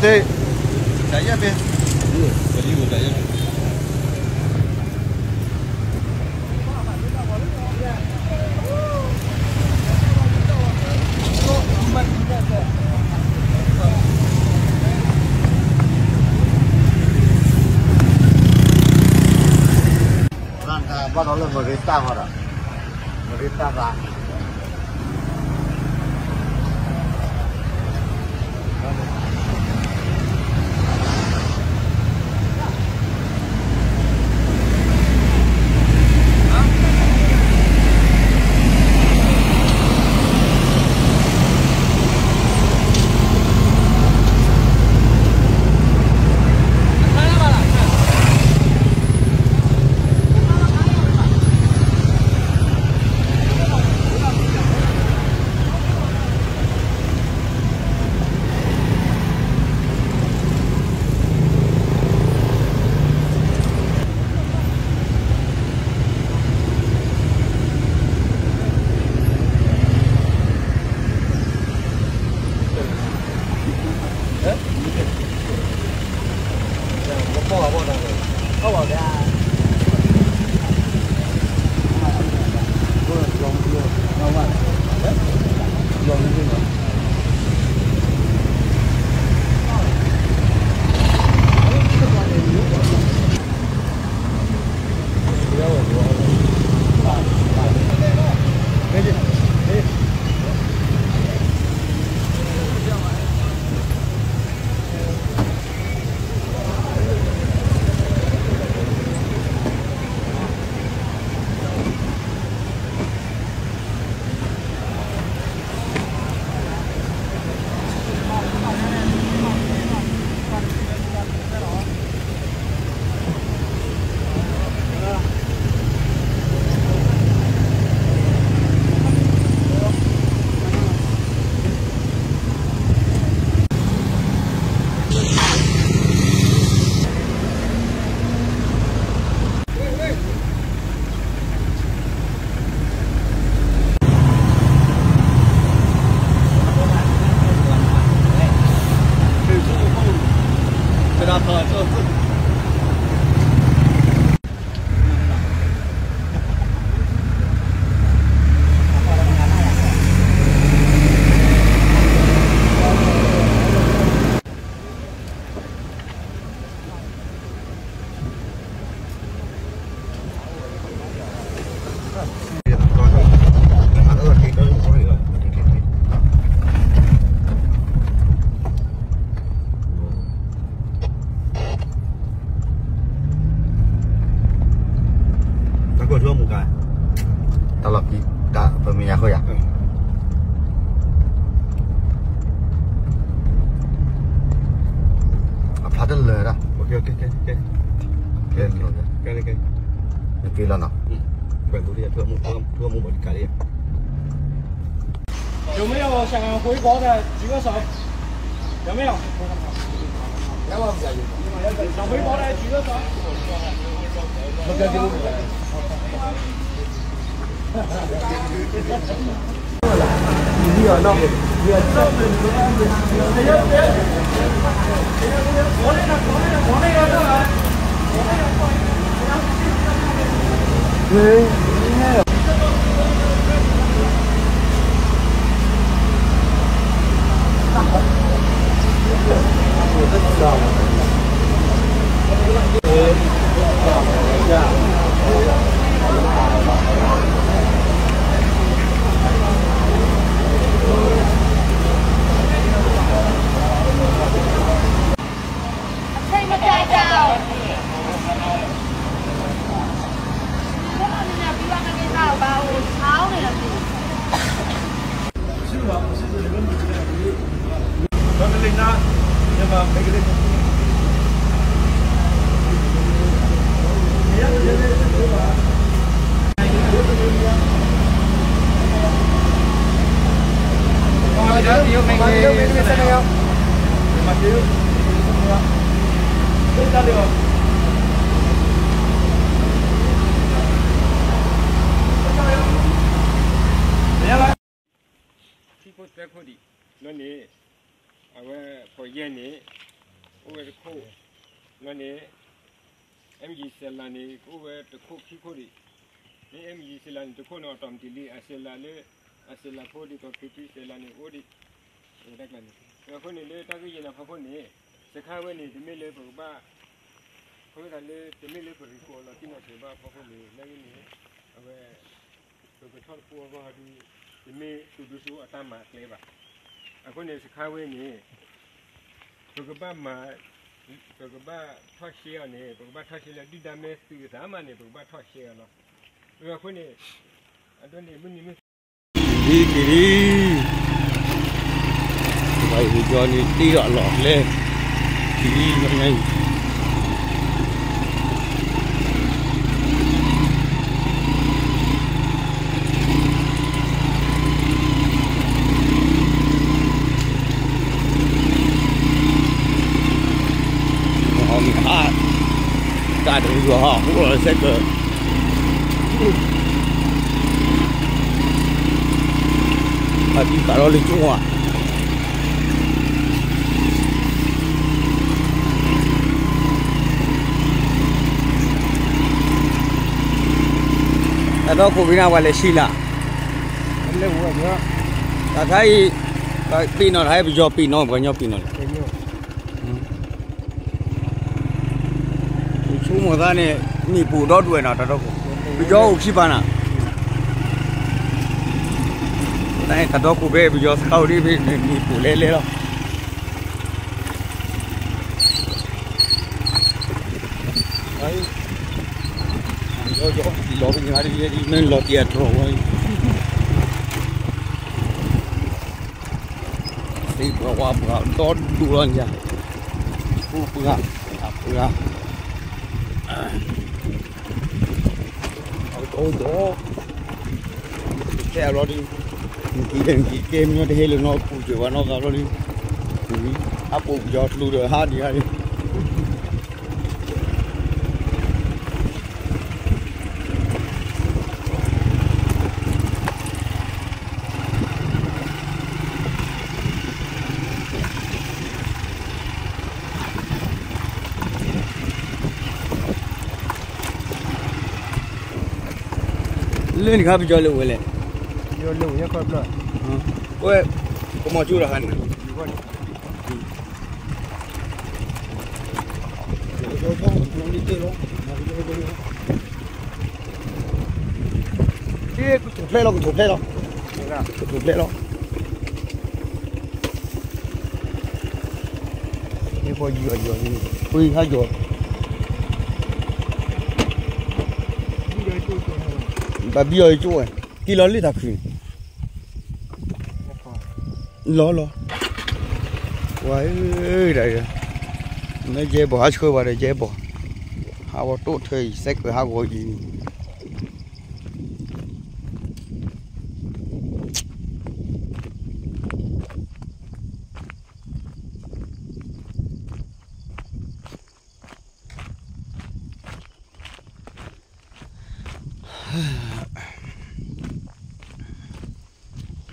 သ့ၣ်, တၢ်ယဲၢ်ပ့ၤ, ဘၣ်ဒီးလၢမရ့တၢ်ဃီဒီး, မရ့တၢ်သး တၢ်ကိၢ်ထူအမူကါ, တၢ်လီၤပံ, တၢ်ပမံၤညါဃိယၤ, အဖျါတလၢာ်ဒၣ်, နက့ၤလီၤနီၤ, ပှဲၤဘူးလံ, ထူအမူဘၣ်တကးလံ. 有没有想回国的举个手？有没有？想回国的举个手。ထံဖိသၢခိၣ်ဒံး, လၢန့ၣ်, အဝဲ ပယဲၢ်န့ၣ်, အိၣ်ဝဲတခိၣ်, လၢန့ၣ် MG စဲးလးန့ၣ် ကအိၣ်ဝဲတခိၣ်ခံခိၣ်ဒံး, မ့ၢ် MG စဲးလးန့ၣ် တခိၣ်န့ၣ် အီၣ်တီၣ်မတံၢ်လံ အစဲးလးလၢ အစဲးလးဖိဒ်သိး ခရံာ်ထံစဲးလးန့ၣ် အိၣ်ဒံး ဝဲဒၣ်ကျါန့ၣ်, အဃိန့ၣ်လၢတၢ်ဂ့ၢ်ယဲၢ်န့ၣ်အဖီခိၣ်န့ၣ် စခါဝဲန့ၣ် တမ့ၢ်လၢပကဘၣ် ခီဖျိသးလၢ တမ့ၢ်လၢပရံးကိးအလီၤတံၢ်နီၢ်ဆံးဘၣ်အဖီခိၣ်န့ၣ် လၢန့ၣ် အဝဲ ပကထီၣ်တပူၤအဂီၢ်ဒီး တမ့ၢ်သူၣ်ဒူစိအတၢ်မၤအကျဲဘၣ်. အဃိန့ၣ် စခါဝဲန့ၣ် ပကဘၣ်မၤ ပကဘၣ်ထီၣ်ရှဲအီၤန့ၣ် ပကဘၣ်ထီၣ်ရှဲလၢ ဒုၣ်ဒါမ့ၢ်သုးသးမးန့ၣ် ပကဘၣ်ထီၣ်ရှဲအီၤလီၤ. အဃိန့ၣ် အဒိန့ၣ် မုၢ်နံၤမုၢ်သီ က့ၤလံ, က့ၤလံ, ပယီၤန့ၣ်တ့ထီၣ်အလီၢ်ကျဲ, က့ၤလံ ညါအံၤ အီၤမ့ၢ်ဟါ, တၢ်တရံးဟီ အိၣ်လီၤစဲကၢး, အဒံးဃာ်လီၤလၢကၠိဧါ. တၢ်ဒီခိၣ်ဖဲန့ၣ် ပှၤလဲၤဆံးလၢ်, တၢ်ခါအံၤ ပှၤပ့ၤနီၣ်တခါအံၤ ပယီၤပ့ၤနီၣ် ပှၤကညီပ့ၤနီၣ်လံ. ဆိကမိၣ်သးန့ၣ် မ့ၣ်ပိၢ်ဒီဒူၣ်ဝဲနီၤ တၢ်ဒီခိၣ်, ပယီၤအိၣ်ခံပၤနၤ, တၢ်ဒီခိၣ်ဖဲပယီၤစခါအိၣ်ဒ်ဖဲန့ၣ် မ့ၣ်ပိၢ်လဲၤလဲၤလီၤ. လီၤပညါဒ်လဲၣ်ဒ် မ့ၢ်လီၤတံၢ်အတြီၤဝဲအံၤ, သ့ၣ်ပှၤဝါပှၤဒီဒူၣ်လီၤညါ, ပှၤပှၤ, အပှၤ, အကတီၢ်ဒီး ကဲအလီၤဒ်, နက့ၤလဲၣ်နက့ၤကဲမညီတဟဲလၢၤနီတပူၤ စၢၤဝဲနီတဂၤလီၤဒ်, အပူၤပယီၤကျိဒီးဟးဒံးဟးဒံး လၢနခါပယီၤလၢဝဲလဲၣ်, ဝဲ, ကမီၤကၠိဒီးဟးန့ၣ် ကထိးဖျဲၣ်လီၤ ကထိးဖျဲၣ်လီၤ, ကထိးဖျဲၣ်လီၤ, ပှၤယီၤယီၤ, ပှၤဟးယီၤ, ဘၣ်ဘံအီၤယကၠိဝဲ, က့ၤလီၤလၢတၢ်ခုၣ်န့ၣ် လီၤလီၤ, ပှၤဧၢ, မ့ၢ်ယဲၢ်ဘီၣ်ဟးဆှၢဘၣ်ဒီးယဲၢ်ဘီၣ်, ဟးဂီၤတိၢ်ထၢအံၤ စဲးကၢးဟးဂီၤအ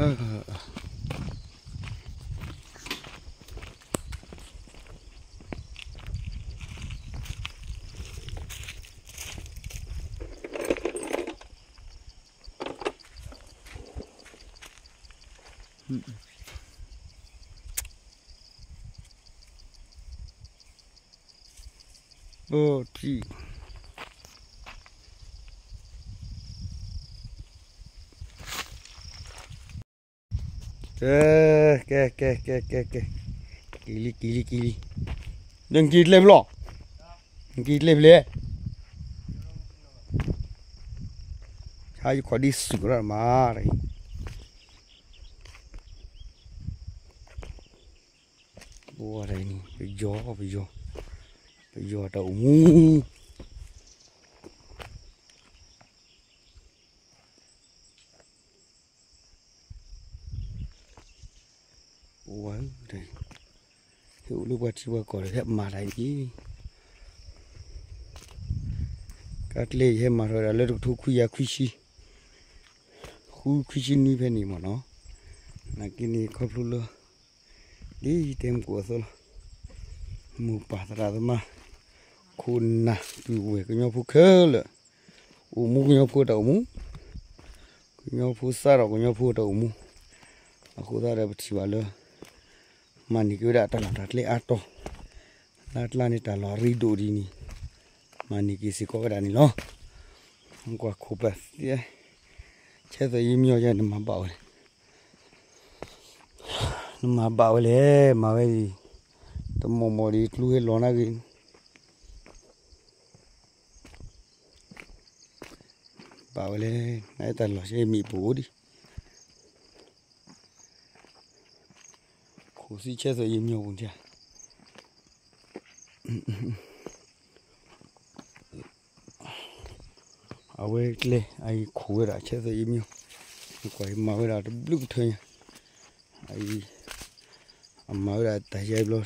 ံၤ, အိၣ်ထံၣ်, ကဲ ကဲ ကဲ ကဲ ကဲ ကဲ, က့ၤလံ က့ၤလံ က့ၤလံ, နက့ၤကျဲဖျီ, နက့ၤကျဲဖျီ, ဆါယခီၣ်ဒ်စူၤရၣ်မး, ပယီၤ ပယီၤ, ပယီၤတၢ်အိၣ်မူ ပဝဲ, ဟဲအိၣ်လၢပှၤထံပှၤကီၢ်ဒီး ဟဲမၤတၢ်အံၤ, ကါကျဲယဟဲမၤထီၣ်ဝဲဒၣ်လၢတကထိခွံကယၤခွံဆံ, ဃုခွံဆံနွံဖဲန့ၣ်မ့ၢ်နီၤ, နာ်က့န့ၣ်ခီဖျိလၢ ဒ်ယတဲမုၢ်ကိၣ်အသိးလီၤ, မိၢ်ပၢ်သရၣ်သမါ ခိၣ်နၢ်ပုၢ်ဝဲၢ်ကညီဖိခဲလၢာ်, အိၣ်မူကညီဖိတၢ်အိၣ်မူ, ကညီဖိစးထီၣ်ကညီဖိတၢ်အိၣ်မူ, အဃိသတးဒီးပထံၣ်ဘၣ်လၢ မၤန့ၢ်က့ၤဝဲဒၣ်တၢ်လီၢ်တၢ်ကျဲအါတီၤ, လၢအကျါန့ၣ်တၢ်လီၢ်အရ့ဒိၣ်ဒ်န့ၣ်, မၤန့ၢ်က့ၤစ့ၢ်ကီးဝဲဒၣ်န့ၣ်လီၤ. ကွၢ်ခိၣ်ပသ့, ဆဲးသၢယ့မီၢ်ယဲ နမၤဘၣ်ဝဲလဲၣ်, နမၤဘၣ်ဝဲလဲၣ်, မၤဝဲဒ်အံၤ, တမီၢ်မီၢ်ဒ်ကျိဟဲလီၤနၤဂ့ၤ ဘၣ်ဝဲလဲၣ်, နအဲၣ်တၢ်လီၢ်ဆဲးမ့ၣ်ပိၢ်အိၣ်ဒံး, ခိၣ်သံဆဲးသၢယ့မီၢ်ပူၤဒံး, အဝဲကျဲအအံၤခိၣ်ဝဲဒၣ်ဆဲးသၢယ့မီၢ်, ကွၢ်အံၤမၤဝဲဒၣ်တဘျုးကထၢညါ, အအံၤ အမၤဝဲဒၣ်တၢ်ယဲၢ်ဘျီ,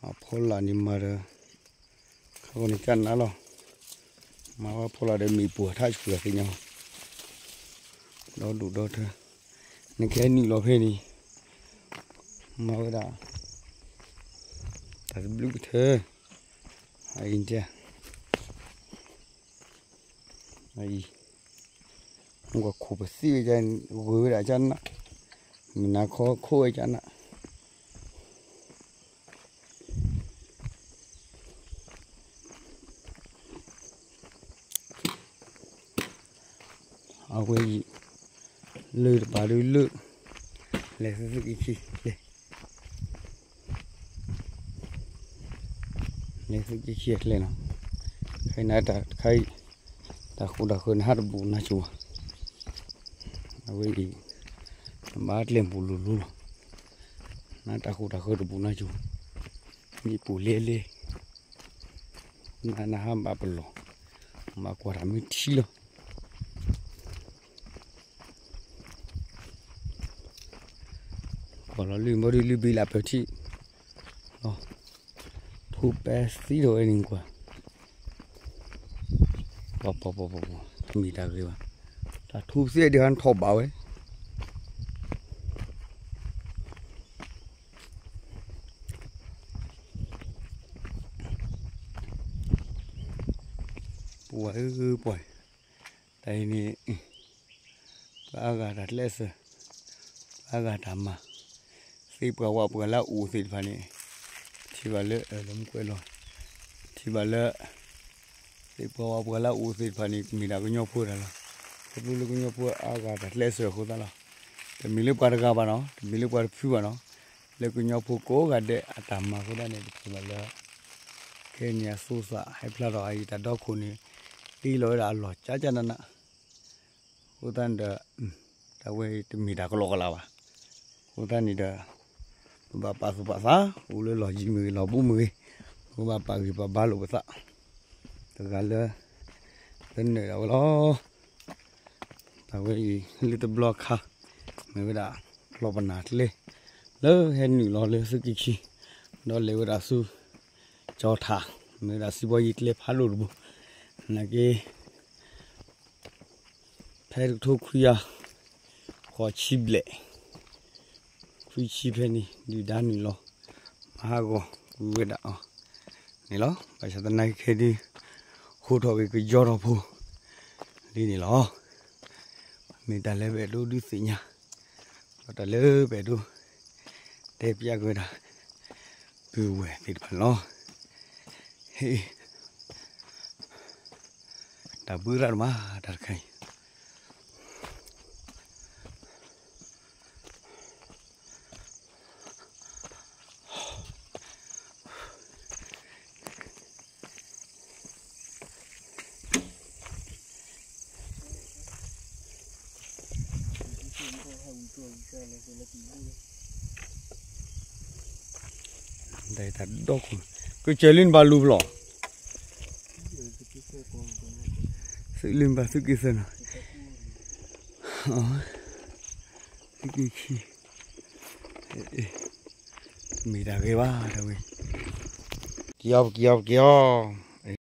အဖီလာ်န့ၣ်မၤဒီး ခါဃီန့ၣ်ကနးလီၤ, မၤဝဲဖီလာ်ဒီးမ့ၣ်ပိၢ်အထါဆူၣ်အသ့ၣ်ညါလီၤ, ဒီဒူၣ်ဒီထၢ, နကဟဲနုာ်လီၤဖဲန့ၣ်, မၤဝဲဒၣ် တၢ်တဘျုးကထၢ, အအံၤတဲ အံၤ, ကွၢ်ခိၣ်ပသ့ဝဲက ဂုၤဝဲဒၣ်ကနး, မုၢ်နၤခီခိၣ်ဝဲကနး, အဝဲအံၤ လၢတပာ်ဒုလၢ လဲၤသုက့ခံ လဲၤ လဲၤသုက့ခံအကျဲနီၤ, ခဲအံၤနတၢ်တခါအံၤ တၢ်ဃိၣ်တၢ်ဃၢၤနဟးတဘူးနါစိၤဘၣ်, အဝဲအံၤ နဘၣ်ကျဲပူၤလိၤလိၤလီၤ, နတၢ်ဃိၣ်တၢ်ဃၢၤတဘူးနါစိၤ, မ့ၣ်ပိၢ်လဲလဲ နနဟးဘၣ်ပလီၢ်, ဘၣ်ကွၢ်တၢ်မ့ၢ်ထံလီၤ. ကွၢ်လီၤလုၢ်ဘီဒုလုၢ်ဘ့လးပၢၤထံ, ထိပဲသံထီၣ်ဝဲန့ၣ်ကွၢ်, ပှၤပှၤပှၤပှၤပှၤ မ့ၢ်တၢ်ဂ့ၤဘၣ်, တၢ်ထူပသ့ဒံးဟးထီၣ်ဘၣ်ဝဲ ပှၤဧၢပှၤ, တၢ်အံၤန့ၣ် ပှၤအါဂၤတၢ်ကျဲးစၢး, ပှၤအါဂၤတၢ်မၤ, သ့ၣ်ပှၢ်ဝၣ်ပှၢ်လၢအအိၣ်သ့ၣ်တဖၣ်န့ၣ်, ထံၣ်ဘၣ်လၢ လၢမူကွဲးလီၤ, ထံၣ်ဘၣ်လၢ သ့ၣ်ပှၢ်ဝၣ်ပှၢ်လၢအအိၣ်သ့ၣ်တဖၣ်န့ၣ် မ့ၢ်ဒၣ်ကညီဖိတၢ်လီၤ. ခီဖျိလၢကညီဖိအါဂၤတၢ်ကျဲးစၢးအဃိသတးလီၤ. တမ့ၢ်လၢပှၤတဂၤဘၣ်နီၤ, တမ့ၢ်လၢပှၤတဖုဘၣ်နီၤ, လၢကညီဖိကိးဂၤဒဲးအတၢ်မၤအဃိသတးန့ၣ် ပထံၣ်ဘၣ်လၢ ခဲအံၤန့ၣ်အသူစး ဟဲဖျါထီၣ်အအံၤတၢ်ဒီခိၣ်န့ၣ် တ့လီၤဝဲဒၣ်အလီၢ်ကၠးကၠးနးနး, အဃိသတးန့ၣ်ဒီး တၢ်ဝဲအံၤတမ့ၢ်တၢ်ကလီကလီဘၣ်. အဃိသတးန့ၣ်ဒီး ပဘၣ်ပာ်သူၣ်ပာ်သး အိၣ်လၢလီၢ်ယံၤမ့ၢ်ဂ့ၤ လီၢ်ဘူးမ့ၢ်ဂ့ၤ, ပကဘၣ်ပာ်ဂံၢ်ပာ်ဘါလိာ်ပသး တဂၤလၢ လၢနၢၤဒၣ်ဝဲလီၤ. တၢ်ဝဲအံၤ လၢတဘျီခါ မ့ၢ်ဝဲဒၣ် ကျီၢ်ပနၢ်ကျဲ လၢဟဲနုာ်လီၤလၢသုးက့ခံ ဒီးလဲၤဝဲဒၣ်ဆူ ကၠီထး မ့ၢ်ဝဲဒၣ်စံးဘီယံၤကျဲဖးဒိၣ်တဘိ နာ်က့ ဖဲတကထိခွံကယၤ ဃိးဆံဘျဲၣ် ခွံဆံဖဲန့ၣ် ဒုၣ်ဒါနုာ်လီၤ မၤဟးဂီၤကွံာ်ဝဲဒၣ်အီၤန့ၣ်လီၤ. ဘၣ်ဆၣ်သနာ်က့ခဲဒုး ဟိထီၣ်က့ၤကယီထီၣ်ဖိလံန့ၣ်လီၤ. မ့ၢ်တၢ်လၢပအဲၣ်ဒိးဒုးသ့ၣ်ညါ ဒီးတၢ်လၢပအဲၣ်ဒိး တဲပျးက့ၤဝဲဒၣ် ပုၢ်ဝဲၢ်သ့ၣ်တဖၣ်န့ၣ်လီၤ. ဟ့ၣ် တၢ်ဘှံးရၣ်တမး တၢ်တခါအံၤ တၢ်ဒီခိၣ် ကစၢၢ်လံနဘၣ်လူၤဖျီၣ် သုးလံနဘၣ်သုးက့သၢနီၤ သုးက့ခံ မ့ၢ်တၢ်ဂ့ၤဘၣ်တဝဲ က့ၤအီၤ ပက့ၤအီၤ ပက့ၤအီၤ